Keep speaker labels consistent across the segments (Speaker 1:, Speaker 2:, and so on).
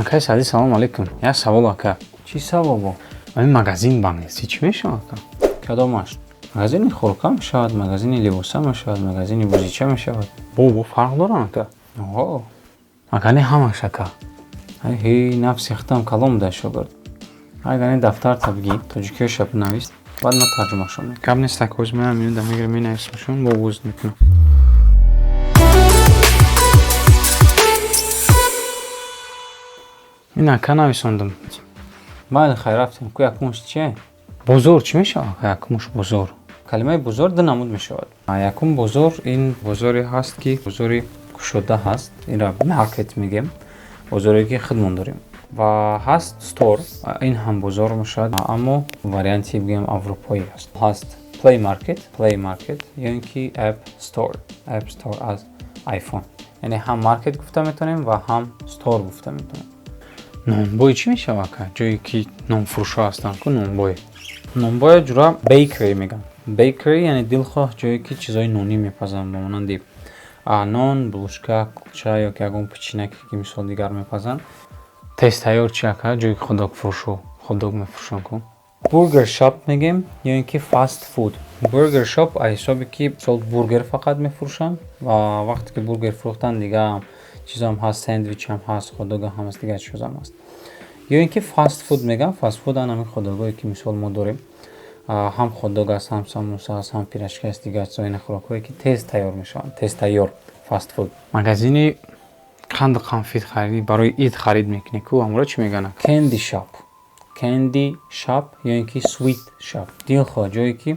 Speaker 1: Акай Саъдӣ, салому алейкум. Як савол, ака.
Speaker 2: Чӣ саволо?
Speaker 1: Ҳамин магазин ба англисӣ чӣ мешавад, ака?
Speaker 2: Кадомаш? Магазини хӯрока мешавад, магазини либоса мешавад, магазини бозича мешавад.
Speaker 1: Бо фарқ доранд, ака?
Speaker 2: Оҳо.
Speaker 1: Ака, не ҳамаш, ака.
Speaker 2: Ҳей, нафси худам калом дай, шогирд. Агар ин дафтарта бигӣ, тоҷикиёша бинавис, баъд ман тарҷумашон мекунам.
Speaker 1: Гап нест, ака, ҳозир ман минута мегирам, менависамшон, бо вуз мекунам. Ин, ака, нависондам.
Speaker 2: Майли, хайр, рафтем. Ку, якумаш чие?
Speaker 1: Бозор чӣ мешавад, ака, якумаш бозор?
Speaker 2: Калимаи бозор ду намуд мешавад. Якум бозор ин бозоре ҳаст, ки бозори кушода ҳаст, инро market мегӯем, бозоре ки худмон дорем. Ва ҳаст store, ин ҳам бозор мешавад, аммо варианти, бигӯем, аврупоӣ аст. Ҳаст play market, play market ё ин ки app store, app store аз iPhone. Яъне ҳам market гуфта метавонем ва ҳам store гуфта метавонем.
Speaker 1: Нонбой чӣ мешавад, ака? Ҷое ки нонфурӯшҳо ҳастанд ку, нонбой.
Speaker 2: Нонбоя, ҷура, bakery мегӯянд. Bakery яъне дилхоҳ ҷое ки чизҳои нонӣ мепазанд, ба монанди нон, булочка, кулча ё ки ягон печенье ке ки, мисол, дигар мепазанд.
Speaker 1: Тезтайёр чи, ака? Ҷое ки хотдог-фурӯшҳо хотдог мефурӯшанд ку?
Speaker 2: Burger shop мегӯем ё ин ки fast food. Burger shop аз ҳисобе ки, мисол, бургер фақат мефурӯшанд ва вақте ки бургер фурӯхтанд, дигар чизам ҳаст, сэндвичам ҳаст, хотдогам ҳаст, дигар чизам ҳаст. Ё ин ки fast food мегӯям. Fast food ан ҳамин хотдогое ки, мисол, мо дорем, ҳам хотдог аст, ҳам самуса аст, ҳам пирожки аст, дигар чизҳои хӯрокҳое ки тез тайёр мешаванд, тезтайёр, fast food.
Speaker 1: Магазини қанду қанфит харидӣ, барои ид харид мекунӣ ку, ҳамонро чӣ мегӯянд, ака?
Speaker 2: Candy shop, candy shop ё ин ки sweet shop. Дилхоҳ ҷое ки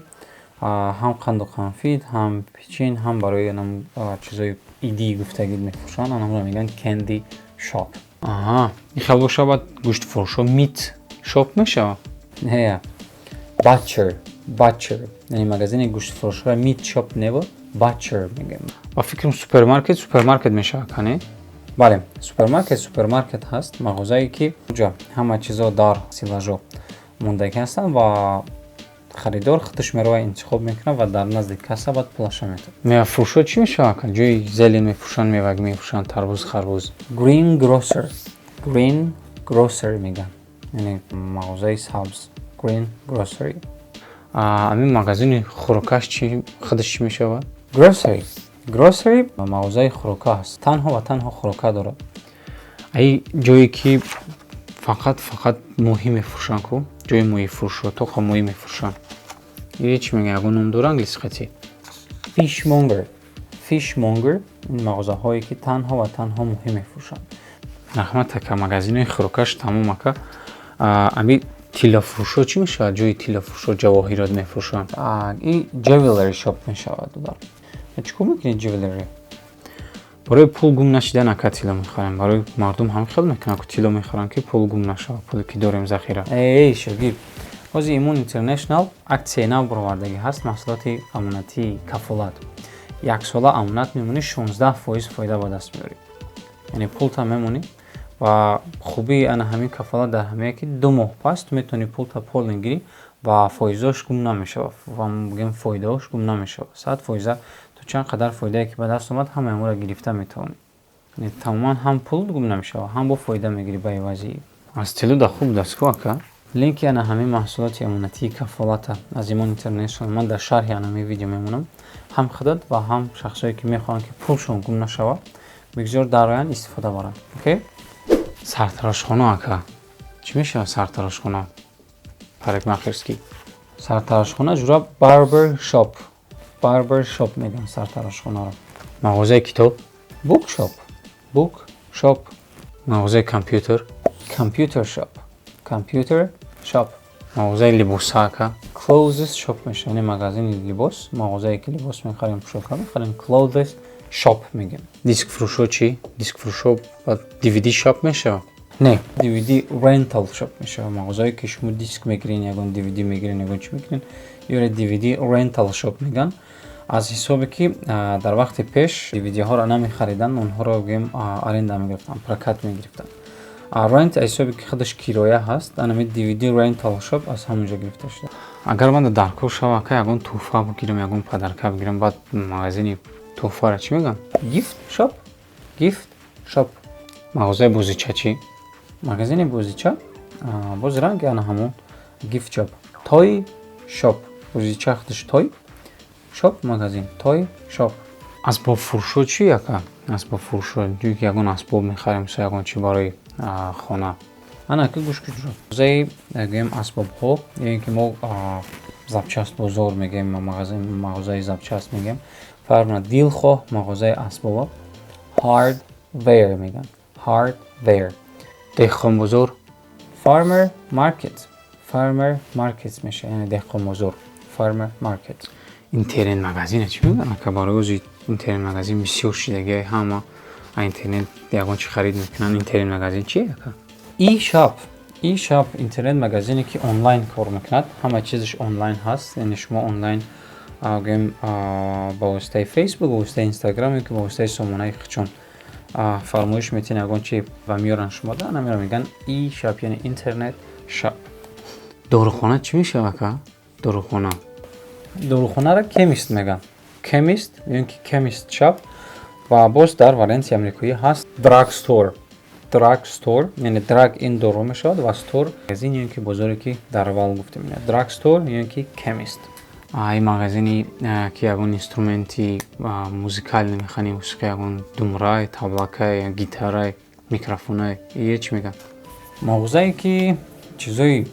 Speaker 2: ҳам қанду қанфит, ҳам печин, ҳам барои чизҳои идӣ гуфтагӣ мефурӯшанд, анамонро мегӯянд candy shop.
Speaker 1: Аҳа, ин хел бошад, гӯштфурӯшҳо meat shop мешавад?
Speaker 2: Не, butcher, butcher, яъне магазини гӯштфурӯшҳо meat shop не, butcher мегӯем.
Speaker 1: Ба фикрам, супермаркет супермаркет мешавад, ка, не?
Speaker 2: Бале, супермаркет супермаркет ҳаст, мағозае ки ҷо ҳама чизо дар стеллажо мондагӣ ҳастанд ва харидор худаш меравад, интихоб мекунад ва дар назди касса баъд пулаша метавад.
Speaker 1: Мевафурӯшҳо чӣ мешавад, ака? Ҷои зелень мефурӯшанд, мевагӣ мефурӯшанд, тарбуз, харбуз.
Speaker 2: Green grocer, green grocery мегӯянд, яъне мағозаи сабз, green grocery.
Speaker 1: Ҳамин магазини хӯрокаш чӣ, худаш чӣ мешавад?
Speaker 2: Grocery, grocery мағозаи хӯрока аст, танҳо ва танҳо хӯрока дорад.
Speaker 1: Аи ҷое ки фақат фақат моҳӣ мефурӯшанд ку, ҷои моҳифурӯшҳо, тоқа моҳӣ мефурӯшанд, и чӣ мегӯянд, ягон ном дора англиси қатӣ?
Speaker 2: Fishmonger, fishmonger, ин мағозаҳое ки танҳо ва танҳо моҳӣ мефурӯшанд.
Speaker 1: Раҳмат, ака, магазинои хӯрокаш тамом, ака. Ами тиллофурӯшҳо чӣ мешавад? Ҷои тиллофурӯшҳо, ҷавоҳирот мефурӯшанд.
Speaker 2: И jewelry shop мешавад. Дудар, чӣ кор мекунӣ jewelry?
Speaker 1: Барои пул гум нашидан, ака, тилло мехарем. Барои мардум ҳам хел мекунанд ку, тилло мехаранд, ки пул гум нашавад, пуле ки дорем захира.
Speaker 2: Эй, шогирд, ҳозир Имон Интернешнал аксияи нав баровардагӣ ҳаст, маҳсулоти амонатии кафолат. Яксола амонат мемонӣ, 16% фоида ба даст меорӣ, яъне пулта мемонӣ. Ва хубии ана ҳамин кафолат дар ҳамее ки 2 моҳ пас ту метавонӣ пулта полный гирӣ ва фоизош гум намешавад, ва бигӯем, фоидаош гум намешавад. 100%, ту чанд қадар фоидае ки ба даст омад, ҳамаи онро гирифта метавонӣ. Яъне тамоман ҳам пул гум намешавад, ҳам бо фоида мегирӣ ба ивази.
Speaker 1: Аз тилло да хуб даст ку, ака.
Speaker 2: Линки ана ҳамин маҳсулоти амонатии кафолата аз Имон Интернешнал ман дар шарҳи ана ҳамин видео мемонам. Ҳам худат ва ҳам шахсое ки мехоҳанд, ки пулшон гум нашавад, бигзор дароянд, истифода баранд. Окей.
Speaker 1: Сартарошхона, ака, чӣ мешавад сартарошхона, парикмахерский?
Speaker 2: Сартарошхона, ҷура, barber shop, barber shop мегӯянд сартарошхонаро.
Speaker 1: Мағозаи китоб?
Speaker 2: Book shop, book shop.
Speaker 1: Мағозаи компютер?
Speaker 2: Computer shop, computer shop.
Speaker 1: Мағозаи либоса, ака?
Speaker 2: Clothes shop мешавад, яъне магазини либос, мағозае ки либос мехарем, пӯшока мехарем, clothes shop мегӯем.
Speaker 1: Дискфурӯшҳо чӣ? Дискфурӯшҳо DVD shop мешавад?
Speaker 2: Не, DVD rental shop мешавад. Мағозае ки шумо диск мегирен, ягон DVD мегирен, ягон чӣ мегирен, ёре DVD rental shop мегӯянд, аз ҳисобе ки дар вақти пеш DVD-ҳоро намехариданд, онҳоро, гӯем, аренда мегирифтанд, прокат мегирифтанд. Rent аз ҳисобе ки худаш кироя ҳаст, анами DVD rental shop аз ҳамон ҷо гирифта шуда.
Speaker 1: Агар ман дар кор шава, ака, ягон тӯҳфа бигирам, ягон подарка бигирам, баъд магазини тӯҳфаро чӣ мегӯянд?
Speaker 2: Gift shop, gift shop.
Speaker 1: Мағозаи бозича чӣ? Магазини бозича боз ранги ана ҳамон gift shop, toy shop. Бозича худаш toy, shop магазин, toy shop. Асбобфурӯшо чи, ака? Асбобфурӯшо, ҷое ки ягон асбоб мехарем, мисол, ягон чи барои хона. Ана ки гӯш кун, мағозаи, гӯем, асбобҳо ё ин ки мо запчасть бозор мегӯем, мағозаи запчасть мегӯем, фарқ надорад. Дилхоҳ мағозаи асбоба hardware мегӯянд, hardware. Деҳқонбозор farmer market, farmer market мешавад, яъне деҳқонбозор, farmer market. Интернет магазина чӣ мегӯянд, ака? Барои ози интернет магазин бисёр шидагиай, ҳама интернет ягон чи харид мекунанд. Интернет магазин чие, ака? E-shop. E-shop интернет магазине, ки онлайн кор мекунад, ҳама чизаш онлайн ҳаст, яъне шумо онлайн, гӯем, ба воситаи Фейсбук, ба воситаи Инстаграм ё ки ба воситаи сомонаи худшон фармоиш метиҳед ягон чи ва меёранд шумода. Намеро мегӯянд e-shop, яъне интернет shop. Дорухона чӣ мешавад, ака? Дорухона, дорухонаро chemist мегӯянд, chemist ё ин ки chemist shop. Ва боз дар варианти амрикоӣ ҳаст drug store. Drug store, яъне drug ин дору мешавад ва store магазин ё ин ки бозоре, ки дар аввал гуфтем. Drug store ё ин ки chemist. Ин магазини, ки ягон инструменти музыкальный мехарем, мусиқӣ, ягон думрай, таблакай, гитарай, микрофонай, ие чӣ мегӯянд? Мағозае, ки чизои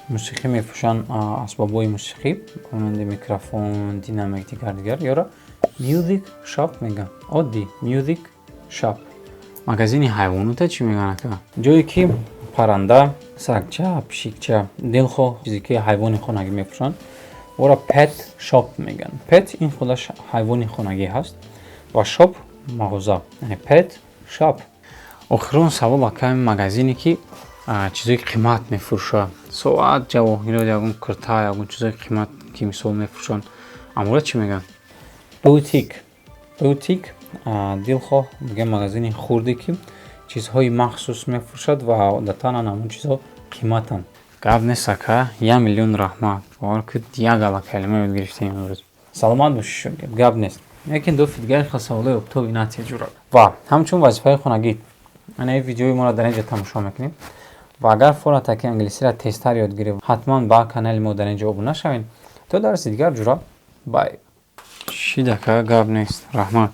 Speaker 1: мусиқӣ мефурӯшанд, асбобҳои мусиқӣ, монанди микрофон, динамик, дигар дигар, ёро music shop мегӯянд, оддӣ music shop. Магазини ҳайвонота чӣ мегӯянд, ака? Ҷое ки парранда, сагча, пишикча, дилхоҳ чизе ки ҳайвони хонагӣ мефурӯшанд, ӯро pet shop мегӯянд. Pet ин худаш ҳайвони хонагӣ ҳаст ва shop мағоза, яъне pet shop. Охирон савол, ака. Магазине, ки чизои қимат мефурӯшад, соат, ҷавоҳирот, ягон курта, ягон чизои қимат, ки мисол мефурӯшанд, амора чӣ мегӯянд? Boutique. Boutique дилхоҳ, мегӯям, магазини хурде, ки чизҳои махсус мефурӯшад ва одатан ҳамон чизҳо қиматанд. Гап нест, ака, як миллион раҳмат. Бовар кунед, як ала калима ёд гирифтем имрӯз. Саломат бошӣ, шогирд, гап нест. Лекин дофи дигар хел саволои оптови натиҷура. Ва ҳамчун вазифаи хонагӣ ана ин видеои моро дар ин ҷо тамошо мекунем ва агар фората, ки англисиро тезтар ёд гиред, ҳатман ба канали мо дар ин ҷо обуна шавед. То дарси дигар, ҷура, bye. Шид, ака, гап нест, раҳмат.